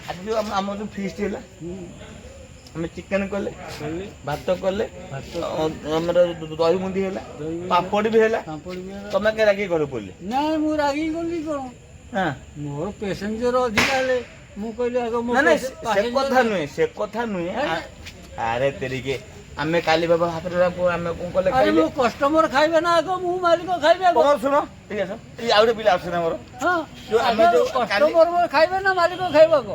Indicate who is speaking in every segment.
Speaker 1: ଆଜି ଯୋଉ ଆମର ଯୋଉ ଫିଷ୍ଟ ହେଲା, ଆମେ ଚିକେନ କଲେ, ଭାତ କଲେ, ଆମର ଦହି ବୁନ୍ଦି ହେଲା, ପାମ୍ପଡ଼ ବି ହେଲା।
Speaker 2: ପାମ୍ପଡ଼ ବି ହେଲା।
Speaker 1: ତମେ କାଇଁ ରାଗିକି ଘରକୁ ପଡିଲେ?
Speaker 2: ନାଇଁ, ମୁଁ ରାଗିକି ଗଲି କଣ?
Speaker 1: ହଁ।
Speaker 2: ମୋର ପ୍ୟାସେଞ୍ଜର ଅଧିକା ହେଲେ ମୁଁ କହିଲି ଆଗ ମୋ
Speaker 1: ନା ନାଇଁ, ସେ
Speaker 2: passenger-
Speaker 1: କଥା ନୁହେଁ, ସେ କଥା ନୁହେଁ। ଆରେ ତେରିକେ, ଆମେ କାଲି ବାବା ଭାତରେ ଆମେ କଣ କଲେ?
Speaker 2: ଆରେ,
Speaker 1: ଖାଇଲେ।
Speaker 2: ମୋ କଷ୍ଟମର ଖାଇବେ ନା ଆଗ ମୁଁ ମାଲିକ ଖାଇବେ ଆଗ?
Speaker 1: ତମର ଶୁଣ, ଠିକ ଅଛି, ଏଇ ଆଉ ଗୋଟେ ପିଲା ଆସୁଛନ୍ତି ଆମର।
Speaker 2: ହଁ।
Speaker 1: ଯୋଉ ଆମେ ଯୋଉ
Speaker 2: କଷ୍ଟମର ମୋର ଖାଇବେ ନା ମାଲିକ ଖାଇବ ଆଗ?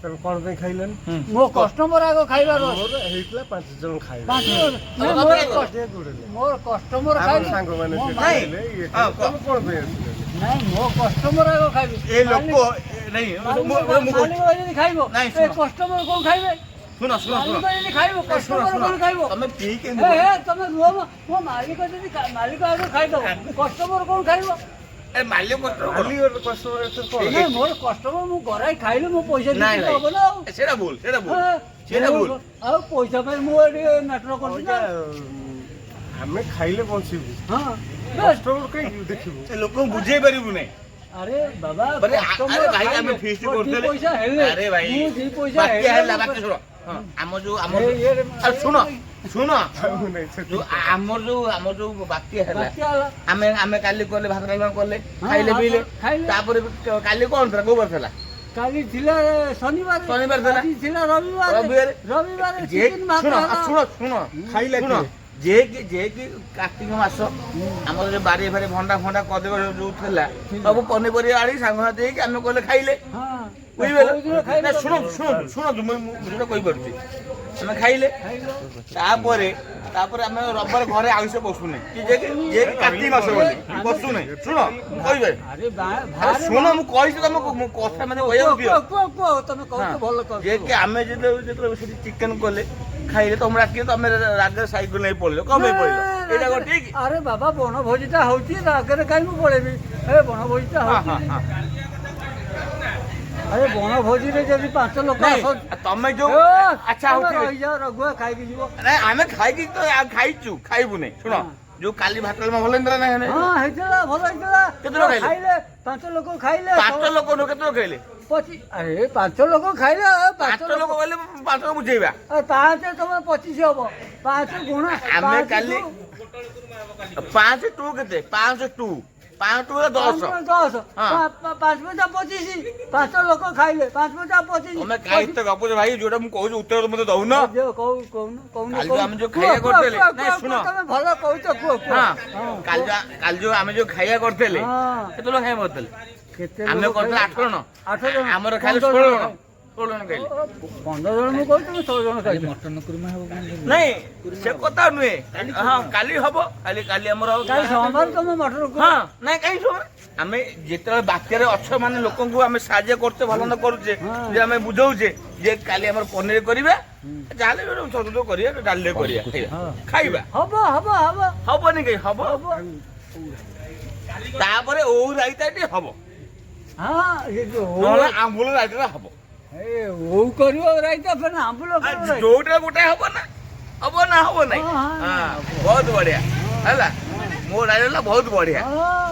Speaker 3: ତାହେଲେ କଣ ପାଇଁ ଖାଇଲେନି?
Speaker 2: ମୋ କଷ୍ଟମର ଆଗ ଖାଇବାର ଅଛି।
Speaker 3: ମୋର ହେଇଥିଲା 5 ଜଣ ଖାଇଲେ।
Speaker 2: ପାଞ୍ଚ ଜଣ ନାଇଁ,
Speaker 1: ତମେ
Speaker 2: ମୋର
Speaker 1: କାଇଁ
Speaker 3: ଗୋଡ଼େଇଲେ।
Speaker 2: ମୋର କଷ୍ଟମର
Speaker 3: ଆମ
Speaker 2: ଖାଇବେ।
Speaker 3: ସାଙ୍ଗମାନେ
Speaker 2: ମୋ
Speaker 3: ସେଠି
Speaker 1: ନାଇଁ।
Speaker 3: ଖାଇଲେ, ଇଏ
Speaker 1: ହଁ,
Speaker 3: ଖାଇଲେ। ତମେ କଣ ପାଇଁ ଆସିଲେନି?
Speaker 2: ନାଇଁ, ମୋ କଷ୍ଟମର ଆଗ ଖାଇବେ।
Speaker 1: ଏ ଲୋକ ନାଇଁ, ମୁଁ କହୁଛି।
Speaker 2: ମାଲିକ ଯଦି ଖାଇବ,
Speaker 1: ନାଇଁ,
Speaker 2: ଏ
Speaker 1: ଶୁଣ।
Speaker 2: କଷ୍ଟମର କଣ ଖାଇବେ?
Speaker 1: ଶୁଣ, ଶୁଣ, ଶୁଣ।
Speaker 2: ମାଲିକ ଯଦି ଖାଇବ,
Speaker 1: ଶୁଣ,
Speaker 2: କଷ୍ଟମର
Speaker 1: ଶୁଣ।
Speaker 2: କଣ ଖାଇବ?
Speaker 1: ତମେ ପିଇକି
Speaker 2: ହେ ହେ, ତମେ ରୁହ ମୋ ମାଲିକ ଯଦି ମାଲିକ ଆଗ ଖାଇଦବ, କଷ୍ଟମର କଣ ଖାଇବ?
Speaker 1: ଏ ମାଲିକ
Speaker 3: କାଲି ଗୋଟେ କଷ୍ଟମର ଏଥର କଣ?
Speaker 2: ନାଇଁ, ମୋର କଷ୍ଟମର ମୁଁ ଗରାଇ ଖାଇଲେ ମୁଁ ପଇସା
Speaker 1: ନାଇଁ।
Speaker 2: ଦେଇକି ହବ ନା ଆଉ।
Speaker 1: ସେଟା ଭୁଲ, ସେଟା ଭୁଲ।
Speaker 2: ହଁ,
Speaker 1: ସେଟା ଭୁଲ।
Speaker 2: ଆଉ ପଇସା ପାଇଁ ମୁଁ ଏଠି ନାଟକ କରୁଛି ନା?
Speaker 3: ଅଇକା, ଆମେ ଖାଇଲେ ବଞ୍ଚିବୁ।
Speaker 2: ହଁ, ବେଶ।
Speaker 3: କଷ୍ଟମର କାହିଁକି ଦେଖିବୁ?
Speaker 1: ସେ ଲୋକଙ୍କୁ ବୁଝେଇ ପାରିବୁ ନାହିଁ।
Speaker 2: ଆରେ ବାବା,
Speaker 1: ଆରେ
Speaker 2: କଷ୍ଟମର
Speaker 1: ଆରେ ଭାଇ,
Speaker 2: ଖାଇଲେ,
Speaker 1: ଆମେ ଫିଷ୍ଟ
Speaker 2: ମୋର ଦି
Speaker 1: କରୁଥିଲେ।
Speaker 2: ପଇସା ହେଲେ,
Speaker 1: ଆରେ ଭାଇ,
Speaker 2: ମୁଁ ଦି ପଇସା
Speaker 1: ବାତ୍ୟା
Speaker 2: ହେଲେ
Speaker 1: ହେଲା, ବାତ୍ୟା। ଶୁଣ, ଆମ ଯୋଉ ଆମ ଆରେ ଶୁଣ, ଶୁଣ।
Speaker 3: ଆଉ ନାଇଁ, ସେତିକି।
Speaker 1: ଯୋଉ ଆମର ଯୋଉ ବାତ୍ୟା ହେଲା,
Speaker 2: ବାତ୍ୟା ହେଲା।
Speaker 1: ଆମେ କାଲି କଲେ, ଭାତ ଡାଲମା କଲେ,
Speaker 2: ହଁ,
Speaker 1: ଖାଇଲେ,
Speaker 2: ଭାତ
Speaker 1: ପିଇଲେ।
Speaker 2: ଖାଇଲେ।
Speaker 1: ତାପରେ ବି କାଲି କଣ ଥିଲା? କୋଉ ବାର ଥିଲା?
Speaker 2: କାଲି ଥିଲା ଶନିବାର।
Speaker 1: ଶନିବାର ଥିଲା।
Speaker 2: ଆଜି ଥିଲା ରବିବାର।
Speaker 1: ରବିବାର।
Speaker 2: ରବିବାର
Speaker 1: ଯେ
Speaker 2: ଚିକେନ ଭାତ
Speaker 1: ଶୁଣ।
Speaker 2: ହେଲା।
Speaker 1: ଶୁଣ, ଶୁଣ।
Speaker 3: ଖାଇଲା
Speaker 1: ଶୁଣ।
Speaker 3: କିଏ?
Speaker 1: ଯେ କି କାର୍ତ୍ତିକ ମାସ, ଆମର ଯୋଉ ବାରି ଫାରି ଭଣ୍ଡା ଫଣ୍ଡା କଦଳୀ ଯୋଉ ଥିଲା, ସବୁ ପନିପରିବା ଆଣି ସାଙ୍ଗସାଥି ହେଇକି ଆମେ କଲେ, ଖାଇଲେ।
Speaker 2: ହଁ।
Speaker 1: ବୁଝିପାରିଲ?
Speaker 2: କୋଉଦିନ ଖାଇଲେ?
Speaker 1: ନା, ଶୁଣନ୍ତୁ, ଶୁଣନ୍ତୁ, ଶୁଣନ୍ତୁ, ମୁଁ ଯୋଉଟା କହିପାରୁଛି। ଆମେ ଖାଇଲେ।
Speaker 2: ଖାଇଲ।
Speaker 1: ତାପରେ ଆମେ ରବିବାର ଘରେ ଆଇଁଷ ପଶୁନି କି ଯେ କି କାର୍ତ୍ତିକ ମାସ ବୋଲି ପଶୁନି। ଶୁଣ, ମୁଁ କହିପାରିବି।
Speaker 2: ଆରେ
Speaker 1: ଆରେ
Speaker 2: ବାହାରେ
Speaker 1: ଶୁଣ, ମୁଁ କହିଛି ତମକୁ, ମୁଁ କଥା ମାନେ କହିବାକୁ ଦିଅ।
Speaker 2: କୁହ, କୁହ, କୁହ, ତମେ କହୁଛ ଭଲ କହୁଛ।
Speaker 1: ଯେ କି ଆମେ ଯେତେବେଳେ ସେଠି ଚିକେନ କଲେ, ଖାଇଲେ, ତମେ ଡାକିଲେ, ତମେ ରାଗରେ ସାଇକେଲ ନେଇ ପଳେଇଲ। କଣ ପାଇଁ ପଳେଇଲ? ଏଇଟା କଣ ଠିକ?
Speaker 2: ଆରେ ବାବା, ବଣଭୋଜିଟା ହଉଛି, ରାଗରେ କାହିଁ ମୁଁ ପଳେଇବି? ଏ ବଣଭୋଜିଟା ହଉଛି।
Speaker 1: ହଁ ହଁ
Speaker 2: ଆରେ, ବଣଭୋଜିରେ ଯଦି ପାଞ୍ଚ ଲୋକ
Speaker 1: ନାଇଁ,
Speaker 2: ଆସନ୍ତି
Speaker 1: ତମେ ଯୋଉ
Speaker 2: ଏ,
Speaker 1: ଆଚ୍ଛା, ହଉ
Speaker 2: ତମେ
Speaker 1: ଠିକ ଅଛି।
Speaker 2: ରହିଯାଅ ରଘୁଆ, ଖାଇକି ଯିବ।
Speaker 1: ନାଇଁ, ଆମେ ଖାଇକି ତ ଖାଇଛୁ, ଖାଇବୁନି। ଶୁଣ, ଯୋଉ କାଲି ଭାତ ଡାଲମା ଭଲ ହେଇଥିଲା ନା ନାଇଁ?
Speaker 2: ହଁ, ହେଇଥିଲା, ଭଲ ହେଇଥିଲା।
Speaker 1: କେତେ ଲୋକ ଖାଇଲେ?
Speaker 2: ଖାଇଲେ, ପାଞ୍ଚ ଲୋକ ଖାଇଲେ।
Speaker 1: ପାଞ୍ଚ ଲୋକ ନୁହଁ, କେତେ ଲୋକ ଖାଇଲେ?
Speaker 2: 25। ଆରେ, ପାଞ୍ଚ ଲୋକ ଖାଇଲେ,
Speaker 1: ପାଞ୍ଚ ଲୋକ କହିଲେ ପାଞ୍ଚ ଲୋକ ବୁଝେଇବା।
Speaker 2: ଆରେ, ପାଞ୍ଚ ତମର 25 ହବ, ପାଞ୍ଚ ଗୁଣା
Speaker 1: ଆମେ
Speaker 2: ପାଞ୍ଚ
Speaker 1: କାଲି ପାଞ୍ଚ ଟୁ କେତେ? ପାଞ୍ଚ ଟୁ, ପାଞ୍ଚ ଟୁ ହେଲା 10।
Speaker 2: ପାଞ୍ଚ 10।
Speaker 1: ହଁ।
Speaker 2: ପାଞ୍ଚ ପଞ୍ଚା 25। ପାଞ୍ଚ ଲୋକ ଖାଇଲେ, ପାଞ୍ଚ ପଞ୍ଚା 25।
Speaker 1: ତମେ କାହିଁ ଏତେ ଗପୁଛ ଭାଇ? ଯୋଉଟା ମୁଁ କହୁଛି ଉତ୍ତର ମତେ ଦଉନ।
Speaker 2: ଦିଅ, କହୁ, କହୁନ, କହୁନ।
Speaker 1: କାଲି
Speaker 2: କହୁନ।
Speaker 1: ଯୋଉ ଆମେ ଯୋଉ
Speaker 2: କୁହ,
Speaker 1: ଖାଇବା
Speaker 2: କୁହ,
Speaker 1: କରିଥିଲେ,
Speaker 2: କୁହ,
Speaker 1: ନାଇଁ,
Speaker 2: କୁହ,
Speaker 1: ଶୁଣ।
Speaker 2: ତମେ ଭଲ କହୁଛ, କୁହ, କୁହ।
Speaker 1: ହଁ, କାଲି ଯୋଉ ଆମେ ଯୋଉ ଖାଇବା କରିଥିଲେ, କେତେ ଲୋକ ଖାଇବା କରିଥିଲେ?
Speaker 2: କେତେ
Speaker 1: ଆମେ
Speaker 2: ଲୋକ
Speaker 1: କରିଥିଲେ
Speaker 2: ଖାଇଲେ?
Speaker 1: ଆଠ ଜଣ।
Speaker 2: ଆଠ ଜଣ।
Speaker 1: ଆମର ଖାଇଲେ
Speaker 2: 15
Speaker 1: 16
Speaker 2: ଜଣ
Speaker 1: ଜଣ।
Speaker 2: ଖାଇଲେ।
Speaker 1: 16 ଜଣ ଖାଇଲେ।
Speaker 2: 15 ଜଣ ମୁଁ କହୁଛି, ତମେ 16 ଜଣ ଖାଇଛ।
Speaker 1: ନାଇଁ, ସେ କଥା ନୁହେଁ। ହଁ, କାଲି ହବ, କାଲି କାଲି ଆମର ହବ।
Speaker 2: କାଲି ସୋମବାର, ତମେ ମଟର
Speaker 1: ହଁ, ନାଇଁ, କାହିଁ ସୋମବାର? ଆମେ ଯେତେବେଳେ ବାତ୍ୟାରେ ଅଛ ମାନେ ଲୋକଙ୍କୁ ଆମେ ସାହାଯ୍ୟ କରୁଛେ, ଭଲ ମନ୍ଦ କରୁଛେ, ଯେ ଆମେ ବୁଝଉଛେ ଯେ କାଲି ଆମର ପନିର କରିବା, ଯାହାହେଲେ ବି ଗୋଟେ ଛତୁ କରିବା, ଡାଲିରେ କରିବା, ଖାଇବା, ଖାଇବା।
Speaker 2: ହବ, ହବ, ହବ।
Speaker 1: ହବନି କାହିଁ? ହବ।
Speaker 2: ହବ।
Speaker 1: ତାପରେ ଓଉ ରାଇତା ଟି ହବ।
Speaker 2: ହଁ, ଏ ଯୋଉ
Speaker 1: ନହେଲେ ଆମ୍ବୁଲ ରାଇତା ହବ।
Speaker 2: ଏ ଓଉ କରିବ ରାଇତା, ଫେର ଆମ୍ବୁଲ କରିବ ରାଇତା।
Speaker 1: ଯୋଉଟା ଗୋଟେ ହବ ନା, ହବ ନା, ହବ ନାଇଁ?
Speaker 2: ହଁ, ହଁ।
Speaker 1: ହଁ, ବହୁତ ବଢିଆ ହେଲା। ମୋ ରାଇତା ହେଲା ବହୁତ ବଢିଆ।
Speaker 2: ହଁ।